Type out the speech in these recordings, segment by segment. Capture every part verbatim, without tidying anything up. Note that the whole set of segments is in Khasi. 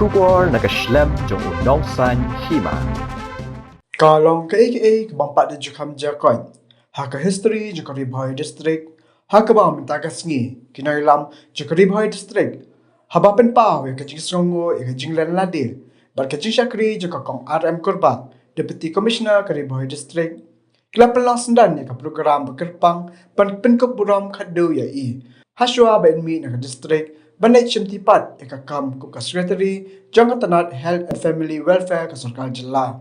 Khubor na ka shlem jong u Nongsaiñ Hima. Ka long kaei kaei kaba ym pat da ju kham jia koit ha ka history jong ka Ri Bhoi District, ha kaba mynta ka sngi ki nongïalam jong ka Ri Bhoi District haba pynpaw ïa ka jingsngewnguh ïa ka jinglen lade bad ka jingshakri jong ka Kong R M Kurbah, Deputy Commissioner ka Ri Bhoi District, ki la pynlong syndon ïa ka program ba kyrpang ban pynkup burom khatduh ïa i, hashwa ba in mih na ka district ban leit shimti pat ïa ka kam kum ka Secretary jong ka tnat Health and Family Welfare ka sorkar jylla.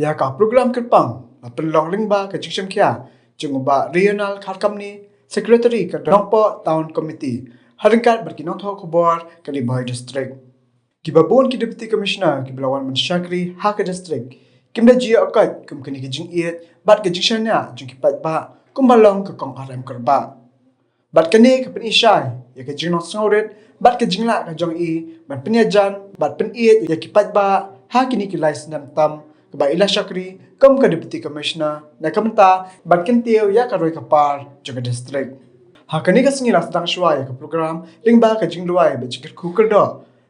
Ïa ka program kyrpang la pynlong lyngba ka jingshim khia jong u Bah Rional Kharkamni, Secretary ka Nongpoh Town Committee, ha ryngkat bad ki nongthoh khubor ka Ri Bhoi District. Kiba bun ki Deputy Commissioner kiba la wan ban shakri ha ka district kim da ju ïoh koit kum kane ka jingïeit bad ka jingshaniah jong ki paidbah kumba long ka Kong R M Kurbah. Bad kane ka pyni shai ïa ka jinglong sngewrit bad ka jinglah ka jong i ban pynïajan bad pynïeit ïa ki paidbah ha kine ki lai snem tam kaba i la shakri kum ka Deputy Commissioner, na ka bynta ban kyntiew ïa ka roi ka par jong ka district. Ha kane ka sngi la sdang shwa ïa ka program lyngba ka jingduwai bad jingkyrkhu kyrdoh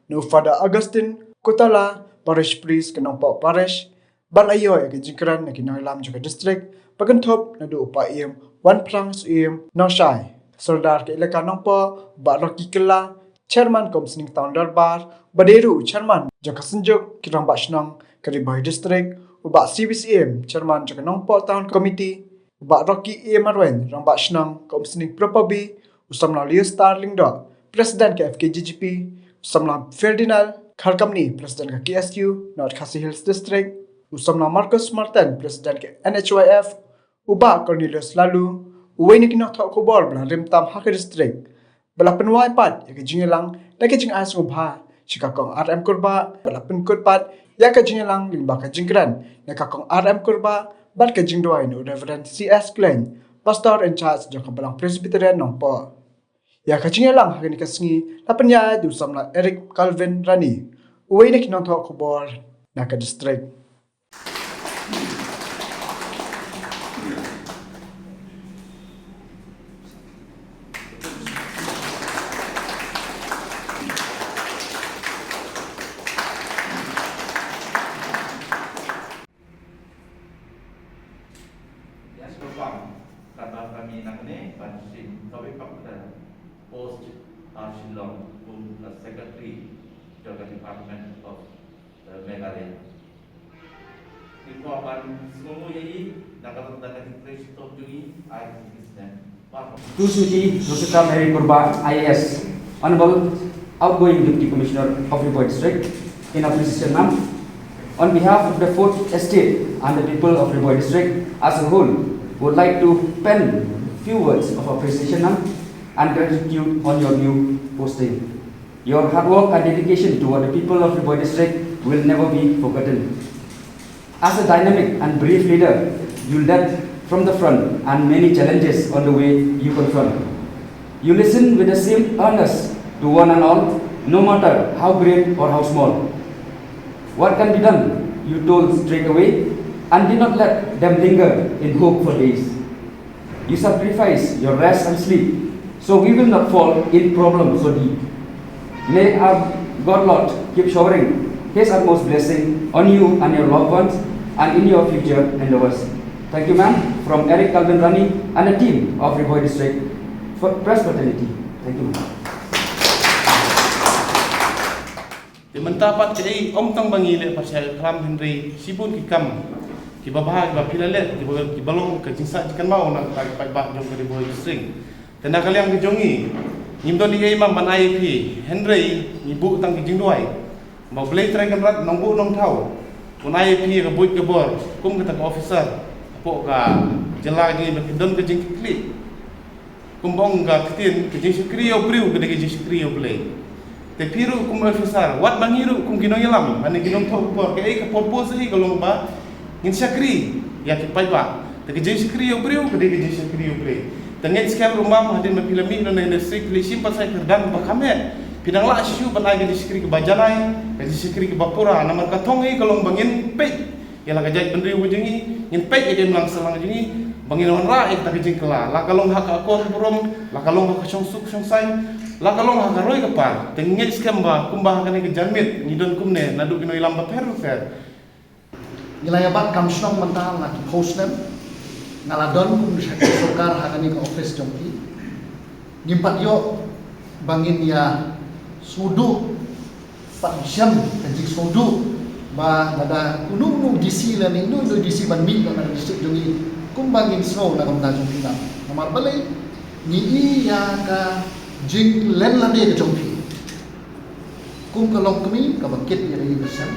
na u Father Augustine Kutala, Parish Priest ka Nongpoh Parish, ban ïoh ïa ka jingkren na ki nongïalam jong ka district, ba kynthup naduh u Paiem Wanphrang Syiem Nongshai, Sordar ka Elaka Nongpoh, Bah Rocky Kylla, Chairman ka Umsning Town Dorbar, ba dei ruh u Chairman jong ka Synjuk ki Rangbah Shnong ka Ri Bhoi District, u Bah C B Syiem, Chairman jong ka Nongpoh Town Committee, u Bah Rocky A Marwein, Rangbah Shnong ka Umsning Propabi, u Samla Leostar Lyngdoh, President ka F K J G P, u Samla Ferdinand Kharkamni, President ka K S U North Khasi Hills District, u Samla Marcus Martin, President ka N H Y F, u Bah Cornelius Laloo, uwei na ki nongthoh khubor ba la rim tam ha ka district, ba la pynwai pat ïa ka jingïalang da ka jingai sngewbha sha ka Kong R M Kurbah, ba la pynkut pat ïa ka jingïalang lyngba ka jingkren na ka Kong R M Kurbah bad ka jingduwai na u Reverend C S Kleiñ, Pastor in charge jong ka Balang Presbyterian Nongpoh. Ïa ka jingïalang ha kane ka sngi la pynïaid da u Samla Eric Calvin Rani, uwei na ki nongthoh khubor na ka district. Ïa, sngewbha kata kami nangne ban shim kawei pat ka post ha Shillong kum ka secretary jong ka Department of, eh, Meghalaya. Ki kwah ban sngewbha ïa i na ka, na ka declaration of duty, ai ki snem. Bah. To Shrimati Rosita Mary Kurbah, I A S, Honorable outgoing Deputy Commissioner of Ri Bhoi District, in appreciation, ma'am. On behalf of the Fourth Estate and the people of Ri Bhoi District as a whole, would like to pen few words of appreciation, ma'am, and gratitude on your new posting. Your hard work and dedication toward the people of Ri Bhoi District will never be forgotten. As a dynamic and brave leader, you led from the front and many challenges on the way you confront. You listen with the same earnest to one and all, no matter how great or how small. What can be done, you told straight away, and did not let them linger in hope for days. You sacrifice your rest and sleep, so we will not fall in problems so deep. May our God Lord keep showering His utmost blessing on you and your loved ones and in your future endeavors. Thank you, ma'am. From Eric Calvin Rani and the team of Ri Bhoi District for Press Fraternity. Thank you, ma'am. Te mynta pat kaei ym tang ba ngi leh pyrshah ïa ka khlam hynrei shibun ki kam kiba bha kiba phi la leh kiba, kiba long ka jingsah jingkynmaw na ka paidbah jong ka Ri Bhoi District. Te na ka liang ka jong ngi ngim don ei ei ma'am ban ai ïa phi hynrei ngi buh tang ka jingduwai ba U Blei Trai Kynrad Nongbuh Nongthaw un ai ïa phi ïa ka buit ka bor kum kata ka officer hapoh ka jylla ka jong ngi ba phin don ka jingkitkhlieh. Kumba ong ka ktien, ka jingshakri ïa u briew ka dei ka jingshakri ïa U Blei. Te phi ruh kum officer, wat ba ngi ruh kum ki nongïalam, lane ki nongthoh khubor, kaei ka purpose hi ka long ba ngin shakri ïa ki paidbah. Te ka jingshakri ïa u briew ka dei ka jingshakri ïa U Blei. Te ngeit skhem ruh ma'am hadien ba phi la mih na industry phi la shim pat sa kyrdan ba kham heh. Phi dang lah shisha ban ai ka jingshakri kaba janai, ka jingshakri kaba pura, namar ka thong hi ka long ba ngin peit ïa la ka jaitbynriew ka jong ngi, ngin peit ïa ka imlang sahlang ka jong ngi ba ngin wanrah ïa kata ka jingkylla, la ka long ha ka akor burom, la ka long ha ka shongsuk shongsaiñ, La ka long ha ka roi ka par, te ngi ngeit skhem ba kumba ha kane ka janmiet ngi don kumne naduh ki nongïalam bapher bapher. Ngi la ïa bat kam shnong mynta la ki phew snem. Nga la don kum sha ki sorkar ha kane ka office jong phi. Ngim pat ïoh ba ngin ïa sngewduh, pat shem ka jingsngewduh ba lada uno uno D C lane uno uno D C ban mih na ka district jong ngi, kumba ngin sngew na ka bynta jong phi. Namar balei? Ngi i ïa ka jinglen lade ka jong phi kum ka longkmie kaba kit ïa ka ïing ka sem,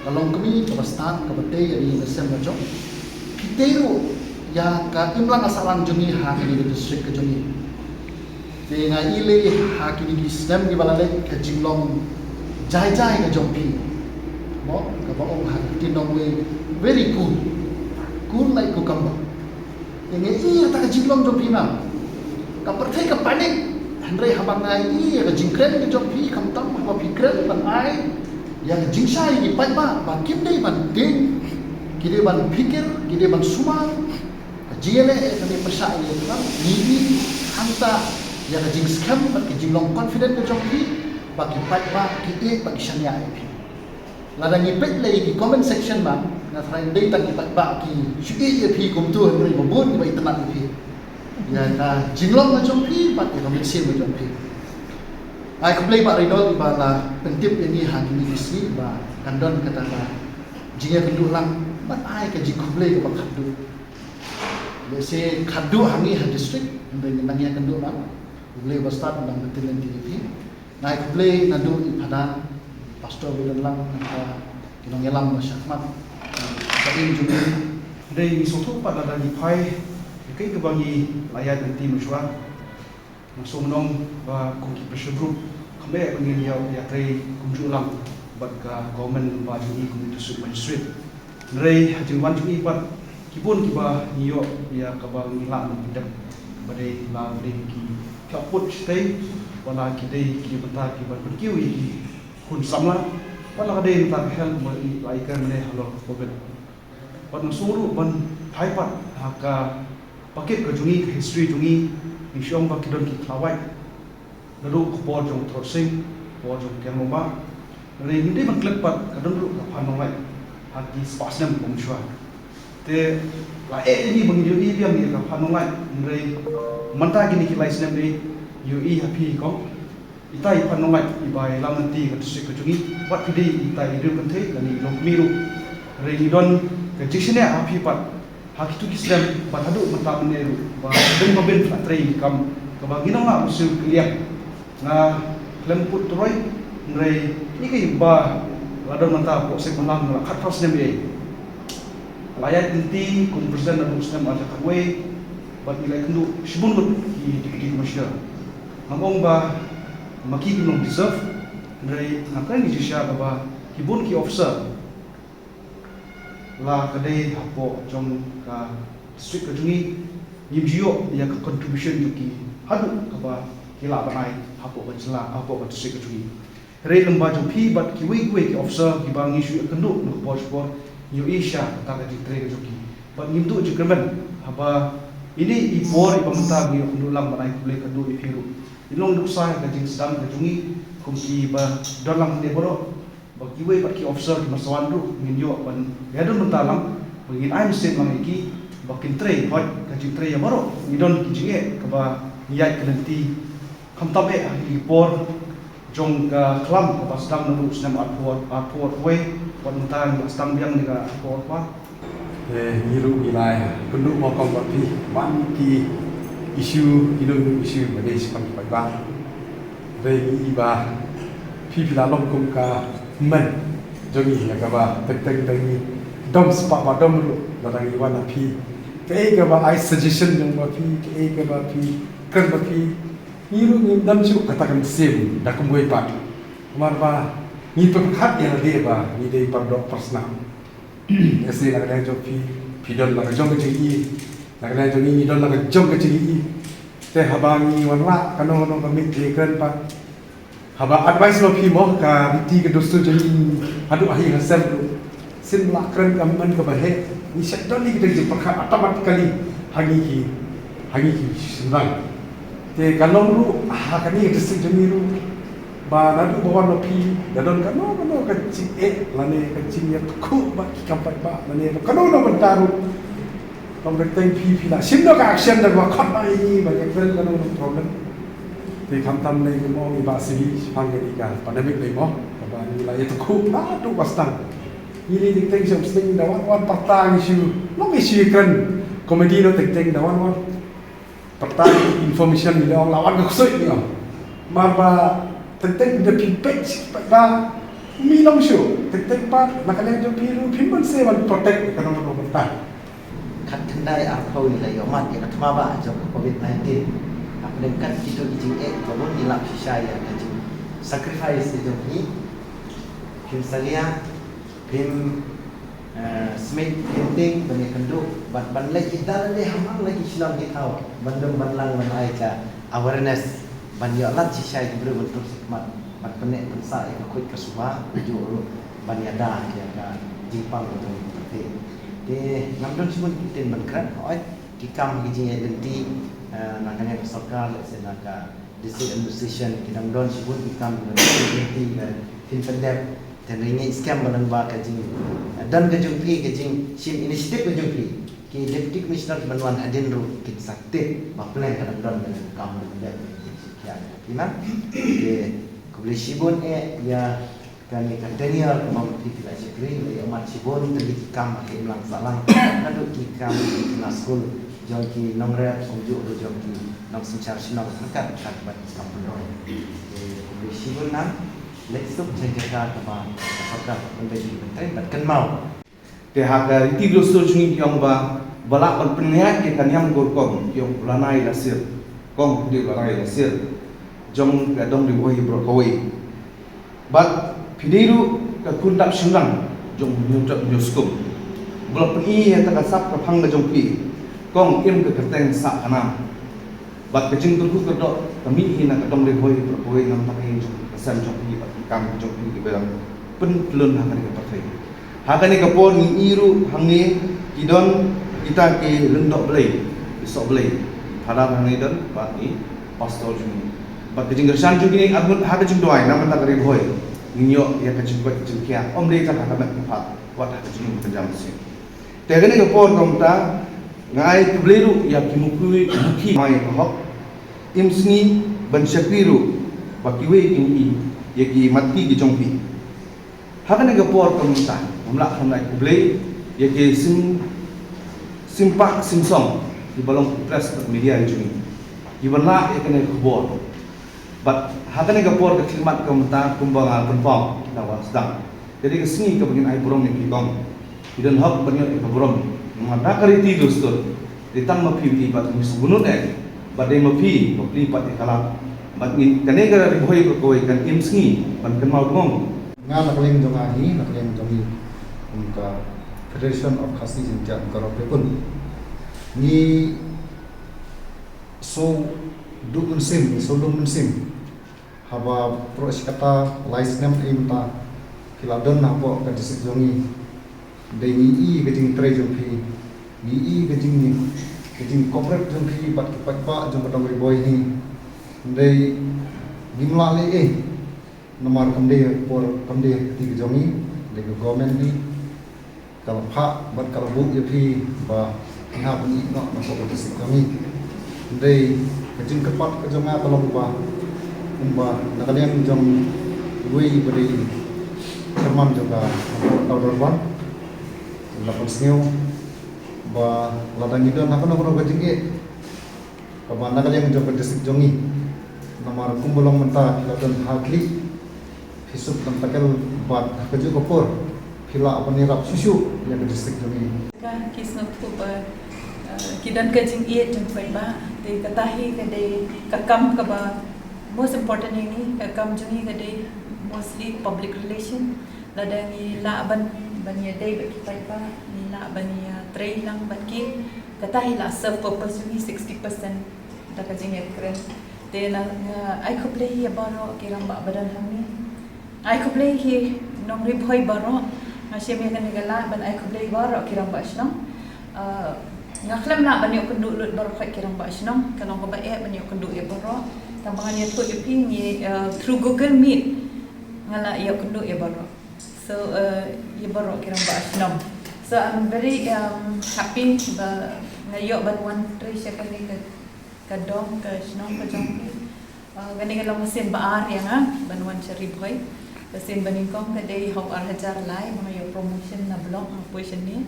ka longkmie kaba stad kaba tei ïa ka ïing ka sem la jong. Phi tei ruh ïa ka imlang ka sahlang jong ngi ha kane ka district ka jong ngi. Te nga i lei ha kine ki snem kiba la leit ka jinglong jai jai ka jong phi, mo, kaba ong ha ka ktien nongwei, very cool, cool like cucumber. Te nga i ïa kata ka jinglong jong phi, ma, ka pyrthei ka panic. Hynrei haba nga i ïa ka jingkren ka jong phi, khamtam haba phi kren ban ai ïa ka jingshai ïa ki paidbah ba kim dei ban tieng, ki dei ban phikir, ki dei ban sumar. Ka jingïaleh ïa kane pyrshah ïa ka, ngi i hangta ïa ka jingskhem bad ka jinglong confident ka jong phi ba ki paidbah ki ïeit bad ki shaniah ïa phi. Lada ngi peit lei ki comment section, ma, nga tharai dei tang ki paidbah ki shu ïeit ïa phi kumto, hynrei ba bun kiba itynnad ïa phi, ïa ka jinglong ka jong phi bad ïa ka mynsiem ka jong phi. Ai khublei Bah Raynold ba la pyntip ïa ngi ha kine ki sngi ba kan don kata ka jingïakynduh lang, bad ai ka jingkhublei kaba khatduh. Lehse khatduh ha ngi ha district, hynrei ngi nang ïakynduh lang. Khublei ba stad, nang bynta lynti ïa phi. Nga ai khublei naduh i Phadar, Pastor Widan Lang, nangta ki nongïalam ba shakhmat, ba im jong ngi. Dei ngi sngewthuh pat lada ngi phai ïa kaei kaba ngi la ïaid lynti mynshuwa. Nga sngewthuh ba kum ki pressure group, kam dei ba ngin ïa ïatrei kumjuh lang bad ka government ba jong ngi kum ki district magistrate. Hynrei ha jingwan jong ngi pat, ki bun kiba ngi ïoh ïa kaba ngi lah ban pyndep, ba dei la ba dei ki, ki output shatei, ba la ki dei ki bynta kiba pynkiew ïa ki khun samla, ba la ka dei bynta ka health ba la i kren mynne halor ka covid. Bad nga sngew ruh ban phai pat ha ka packet ka jong ngi, ka history jong ngi, ngi shu ong ba ki don ki khlawait. Naduh ka por jong Thor Sing, por jong Kiang Lomba. Hynrei ngi dei ban klet pat ka don ruh ka Phan Nonglait ha ki spah snem ba mynshuwa. Te la eh ïa ngi ba ngi ïohi biang ïa ka Phan Nonglait, hynrei mynta kine ki lai snem dei ïohi ha phi kong. Ita i Phan Nonglait iba ïalam lynti ka district ka jong ngi, wat phi dei ita i riew kynthei lane i longkmie ruh. Hynrei ngi don ka jingshaniah ha phi pat. Ha kito ki snem bad haduh mynta mynne ruh ba dang ba bin phi la trei ïa ki kam kaba ngi nang lah ban siew kylliang. Nga khlem put turoi, hynrei ïa kiba la don mynta hapoh Seng Malam nga la khatphra snem ïa. La ïaid lynti kum president naduh snem arhajar khatwei bad ngi la ïakynduh shibun ngut ki deputy commissioner. Ngam ong ba ma ki kim long deserve, hynrei nga kren ïa ka jingshisha kaba ki bun ki officer la ka dei hapoh jong ka district ka jong ngi, ngim ju ïoh ïa ka contribution jong ki haduh kaba ki lah ban ai hapoh ka jylla, hapoh ka district ka jong ngi. Hynrei lyngba jong phi bad kiwei kiwei ki officer kiba ngi shu ïakynduh na ka por sha ka por, ngi ïohi shisha kata ka jingtrei ka jong ki. Bad ngim duh jingkyrmen haba ine i por iba mynta ngi ïakynduh lang ban ai khublei khatduh ïa phi ruh. Ngi long duh sa ïa ka jingsdang ka jong ngi kum kiba don lang hangne baroh. Ba kiwei pat ki officer kiba sa wan ruh ngin ïoh ban ïadon bynta lang, ba ngin ai mynsiem lang ïa ki ba kin trei hoi ka jingtrei ïa baroh. Ngi don ki jingeh kaba ngi ïaid ka lynti, khamtam eh ha ki por jong ka khlam kaba sdang naduh snem arphew, arphew arphew wei, bad mynta ngi la sdang biang ïa ka arphew arphew. Te ngi ruh ngi la ïakynduh mawkong bad phi man ki issue, ino ino issue ba dei shaphang ki paidbah. Te ngi i ba phi phi la long kum ka hynmen jong ngi ïa kaba teng teng teng ngi dom spah ba dom ruh lada ngi wan na phi. Kaei kaba ai suggestion jong ba phi, kaei kaba phi kren ba phi, ngi ruh ngim don shuh kata ka mynsiem da kumwei pat. Namar ba ngi pyrkhat ïa lade ba ngi dei para doh para snam. Ïa shi na ka liang jong phi, phi don la ka jong ka jingïohi, na ka liang jong ngi ngi don la ka jong ka jingïohi. Te haba ngi wan lah kano kano ka miet ngi kren pat. Haba advice ma phi mo, ka riti ka dustur jong ngi haduh ha ïing ha sem ruh, sim lah kren ka hynmen kaba heh, ngi shet don ïa kita ki jingpyrkhat automatically ha ngi ki, ha ngi ki shynrang. Te ka long ruh ha kane ka district jong ngi ruh, ba naduh ba wan ma phi, da don kano kano ka jingeh lane ka jingïathuh bad ki kam paidbah lane kano kano bynta ruh, long teng teng phi, phi la shim noh ka action da ba khot noh ïa ngi ba ïa kren kano kano problem. Te khamtam lei ka mo ngi ba sini shaphang kane ka pandemic lei mo, kaba ngi la ïathuh naduh ba sdang. Ngi lei teng teng sha Umsning da wan wan pyrta ngi shu long ngi shu kren comedy noh teng teng da wan wan pyrta information ngi la ong la wan ka ksuid ngi ong. Mar ba teng teng da phi peit sha ki paidbah, mi long shuh teng teng pat na ka liang jong phi ruh phim banse ban protect ïa kano kano bynta. Khatkhyndai arphew ngi la ïohmad ïa ka thma ba jong ka covid nineteen. Hapdeng kat kito ki jingeh ba bun ngi lap shisha ïa ka jing sacrifice ka jong ngi. Phim salia, phim, eh, smit, phim tieng ban ïakynduh, ban, ban leit ïa ki dal lei ha man la ki shnong ki thaw, ban dum ban lang ban ai ka awareness, ban ïoh lad shisha ïa ki briew ban tur sha khmat, ban pynneh pynsah ïa ka khuid ka suba, kajuh ruh ban ïada ïa ka jingpang ka jong ka pyrthei. Te ngam don shibun ki ktien ban kren, hooid ki kam ki jingïaid lynti, eh, na ka liang ka sorkar lehse na ka district administration ki dang don shibun ki kam ki dang don lynti ban pynpyndep. Te ngi ngeit skhem ba lyngba ka jing, eh, don ka jong phi, ka jingshim initiative ka jong phi, ki deputy commissioner ban wan hadien ruh kin sa tip ba pleng ka dang don ka jong kam ban pyndep. Te khublei shibun eh ïa kane ka tenure kaba ma phi phi la shakri, la ïohmad shibun tylli ki kam ha ka imlang sahlang. Naduh ki kam ki na skul jong ki nongrep, kumjuh ruh jong ki nongsynshar shnong, ryngkat ryngkat bad ki kam pynroi. Te khublei shibun nang, leit suk sha jaka kaba ka sorkar pynbeit ki bynta bad kynmaw. Te ha ka riti Gloucester jong ngi ki ong ba, ba lah ban pynïaid ïa ka niam ka rukom, ki ong u lanai la sir. Kong phi dei u lanai la sir jong ka dong Ri Bhoi baroh kawei. Bad phi dei ruh ka khun dap shynrang jong u hynñiewtrep hynñiewskum. Ba la pyni ïa ka sap ka phang ka jong phi. Kong im ka kyrteng sah ka nam. Bad ka jingkyrkhu kyrdoh ka mih hi na ka dong Ri Bhoi baroh kawei, namar ka ïing jong ka sem jong phi bad ka kam jong phi kiba dang pynthlun ha kane ka pyrthei. Ha kane ka por ngi i ruh hangne ki don kita ki lyngdoh Blei, ki soh Blei. Phadar hangne don bad ki pastor jong ngi. Bad ka jingkyrshan jong kine arngut ha ka jingduwai na ka bynta ka Ri Bhoi. Ngin ïoh ïa ka jingkoit ka jingkhiah, ym dei tang ha ka met ka phad, wat ha ka jingim ka jam sien. Te kane ka por kumta nga ai khublei ruh ïa ki mukhi, mukhi mai ka hok, im sngi ban shakri ruh ba kiwei ki ngi ïa ki matti ki jong phi. Ha kane ka por kumta ngam lah ban ai khublei ïa ki sim, sim pah sim song kiba long ki press bad media ki jong ngi kiban lah ïa kane ka khubor. Bad ha kane ka por ka khyllipmat kumta kumba nga pynpaw da wan sdang. Ka dei ka sngi kaba ngin ai burom ïa phi kong. Phi don hok ban ïoh ïa ka burom. Namar da ka riti dustur dei tang ma phi bad ngi sngewbha eh. Bad dei ma phi ba plie pat ïa ka lad. Bad ngin kane ka Ri Bhoi baroh kawei kan im sngi ban kynmaw dngong. Nga na ka liang jong nga hi, na ka liang jong ngi kum ka Federation of Khasi Jaiñtia Bokajan Pyrkhat, ngi shu duh mynsiem, shu lum mynsiem. Haba pyrshah kata lai snem mynta phi la don hapoh ka district jong ngi. Dei ngi i ka jingtrei jong phi, ngi i ka jing, ka jingcooperate jong phi bad ki paidbah jong ka dong Ri Bhoi hi. Dei ngim lah leh ei. Namar kam dei por, kam dei ka kti ka jong ngi, dei ka government ngi. Ka la phah bad ka la buh ïa phi ba phi hap ban ïeh noh na ka district jong ngi. Hynrei ka jingkyrpad ka jong nga ka long ba kumba na ka liang jong uwei ba dei chairman jong ka Town Dorbar, la pynsngew ba lada ngi don ha kano kano ka jingeh kaba na ka liang jong ka district jong ngi. Namar kumba long mynta phi la don ha khlieh, phi suk tangtakel bad ha kajuh ka por phi lah ban ïarap shuh shuh ïa ka district jong ngi. Ka ki sngewthuh ba, eh, ki don ka jingïeit jong ki paidbah, te kata hi ka dei ka kam kaba most important ïa ngi, ka kam jong ngi ka dei mostly public relation. Lada ngi lah ban, ban ïadei bad ki paidbah, ngi lah ban ïatrei lang bad ki, kata hi la serve purpose jong ngi sixty percent da ka jingïakren. Te nga ai khublei ïa baroh ki rangbah ba don hangne. Ai khublei ïa ki nong Ri Bhoi baroh. Nga shim ïa kane ka lad ban ai khublei ïa baroh ki rangbah shnong. Ah, Nga khlem lah ban ïoh kynduh lut baroh khoit ki rangbah shnong, ka long kaba eh ban ïoh kynduh ïa baroh. Tang ba ngan ïathuh ïa phi ngi, uh, through Google Meet nga lah ïoh kynduh ïa baroh. So, uh, ïa baroh ki rangbah shnong. So I'm very, um, happy ba nga ïoh ban wan trei sha kane ka, ka dong, ka shnong ka jong phi. Uh, kane ka long ka sien ba ar ïa nga ban wan sha Ri Bhoi. Ka sien ba nyngkong ka dei ha u ar hajar lai ba nga ïoh promotion na block, nga poi shane.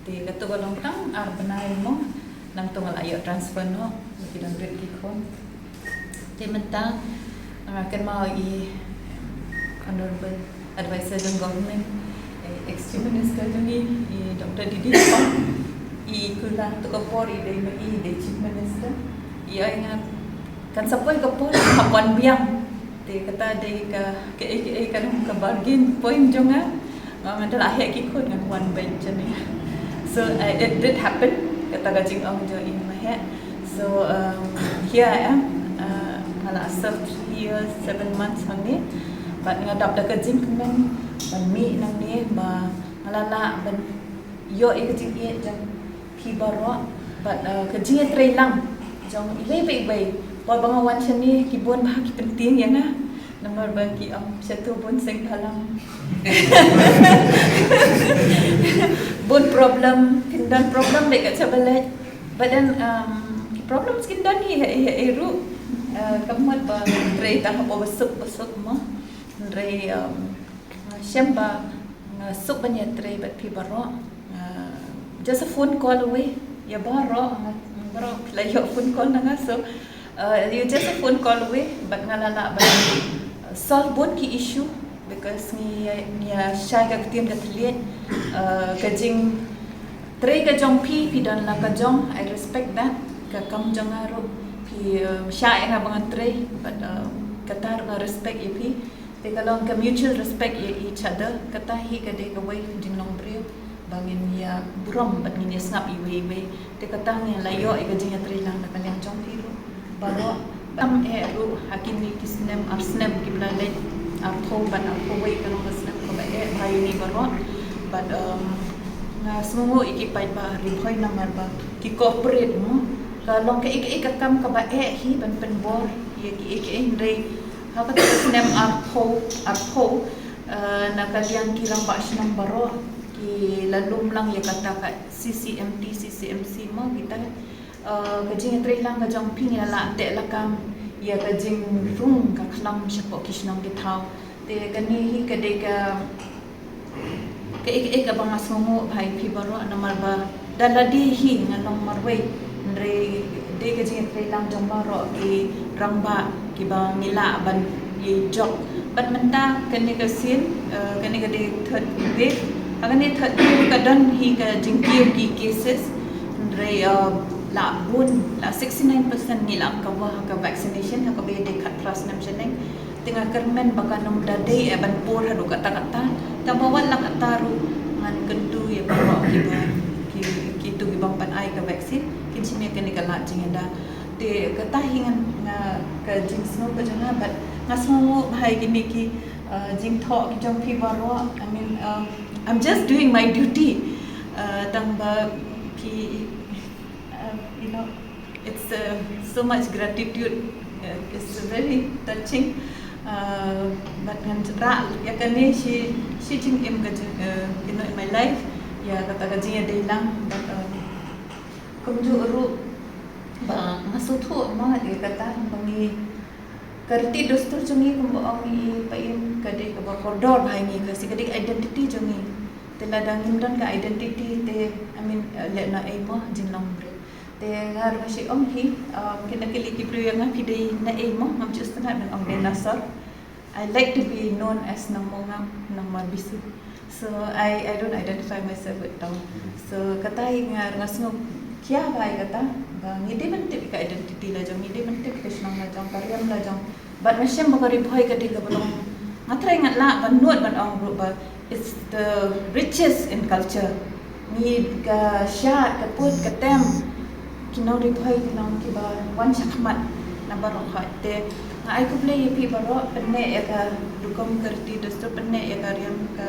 Te kato ka long tang ar bnai mo, nangta nga la ïoh transfer noh, ki dang rit ki khun. Te mynta nga kynmaw i Honorable Advisor jong Government, i ex Chief Minister jong ngi, i Doctor D D Pang, i kular to ka por i dei ma i dei Chief Minister, i ai nga kan sa poi ka por hap wan biang. Te kata dei ka, ka, ka, ka, ka bargain point jong nga. Nga, nga da la heh ki khun ngan wan beit jong nga. So, uh, it did happen. Kata ka jingong jong i nga heh. So, um, here I am. Uh, nga la serve three years, seven months hangne. But nga dap da ka jingkmen ban mih nangne ba nga la lah ban ïoh ïa ka jingïeit jong phi baroh, bad, uh, ka jingïatreilang jong iwei pa iwei. Por ba nga wan shane ki bun bha ki pyntieng ïa nga. Namar ba ki ong sha tu bun seng bhalang. Bun problem, phin don problem bad ka jingïatreilang. But then, um, ki problems kin don hi, hi, hi, hi ruh. Uh, ka mut ba trei tang hapoh ba suk, ba suk mo. Hynrei, um, nga shem ba nga suk ban ïatrei bad phi baroh. Uh, just a phone call away. Ïa baroh, nga, baroh phi la ïoh phone call na nga. So, uh, you're just a phone call away, bad nga la lah ban, uh, solve bun ki issue because ngi, ngi ïa shai ka ktien ka thylliej. Uh, ka jingtrei ka jong phi, phi don la ka jong, I respect that. Ka kam jong nga ruh phi, uh, shah ïa nga ba ngan trei, bad, uh, kata ruh nga respect ïa phi. Te ka long ka mutual respect ïa each other. Kata hi ka dei kawei jinglong briew ba ngin ïa burom bad ngin ïa sngap iwei iwei. Te kata ngin la ïoh ïa ka jingïatreilang na ka liang jong phi ruh baroh. Tam eh ruh ha kine ki snem, ar snem kiba la leit, arphew bad arphew wei ka long ka snem kaba eh bha ïa ngi baroh. Bad, um, nga sngewnguh ïa ki paidbah Ri Bhoi namar ba ki cooperate mo. Ka long kaei kaei ka kam kaba eh hi ban pynbor ïa kiei kiei, hynrei ha kata ka snem arphew, arphew, eh, na ka liang ki rangbah shnong baroh ki la lum lang ïa kata ka C C M T, C C M C mo kita. Eh, ka jingïatreilang ka jong phi ngi la lah teh lakam ïa ka jingrung ka khlam shapoh ki shnong ki thaw. Te kane hi ka dei ka, kaei kaei kaba nga sngewnguh bha ïa phi baroh namar ba da lade hi nga long marwei, hynrei dei ka jingïatreilang jong baroh ki rangbah kiba ngi lah ban ïa jop. Bad mynta kane ka sien, eh, kane ka dei third wave. Ha kane third wave ka don hi ka jingkiew ki cases, hynrei, eh, la bun, la sixty-nine percent ngi la cover ha ka vaccination, ha kaba ïadei khatphra snem shaneng. Te nga kyrmen ba kan ym da dei eh ban pur haduh katta katta. Tang ba wat la katta ruh ngan kyntu ïa baroh kiba, ki, kito ki bym pan ai ka vaccine, kin shim ïa kane ka lad jingïada. Te kata hi ngan, nga, ka jingsngew ka jong nga, bad nga sngewnguh bha ïa kine ki, uh, jingthoh ki jong phi baroh. I mean, um, I'm just doing my duty. Uh, tang ba ki, uh, you know, it's, uh, so much gratitude. Uh, it's very touching. Uh, bad ngan rah ïa kane shi, shi jingim ka jing, uh, you know, in my life. Ïa kata ka jingïadei lang, bad, uh, kumjuh ruh ba nga sngewthuh mo ïa kata ba ngi, ka riti dustur jong ngi kumba ong i Pa Im ka dei kaba kordor bha ïa ngi, ka shi ka dei ka identity jong ngi. Te lada ngim don ka identity te, I mean, eh, leh na ei mo jinglong briew. Te nga ruh nga shu ong hi, um, kine ki lei ki briew ïa nga phi dei na ei mo, ngam ju sngewtynnat ban ong dinosaur. I like to be known as Nongmawngap, Nongmarbisu. So I, I don't identify myself with town. So kata hi nga, nga sngewkhia bha ïa kata ba ngi dei ban tip ïa ka identity la jong, ngi dei ban tip ïa ka shnong la jong, ka riam la jong. Bad nga shem ba ka Ri Bhoi ka dei kaba long, nga trai ngat lah ban nud ban ong ruh ba it's the richest in culture. Ngi ka shad, ka put, ka tem, ki nong Ri Bhoi ki long kiba wan shakhmat na baroh khoit. Te nga ai khublei ïa phi baroh, pynneh ïa ka rukom ka riti dustur, pynneh ïa ka riam ka,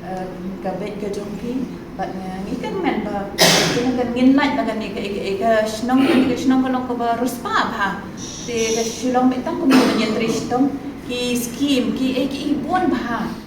eh, ka beit ka jong phi, bad nga ngi kyrmen ba kane kan ngin lait ba kane ka, ka, ka shnong, kane ka shnong ka long kaba riewspah bha. Te ka Shillong beit tang kumno ban ïatrei shitom, ki scheme, ki, eh, ki bun bha.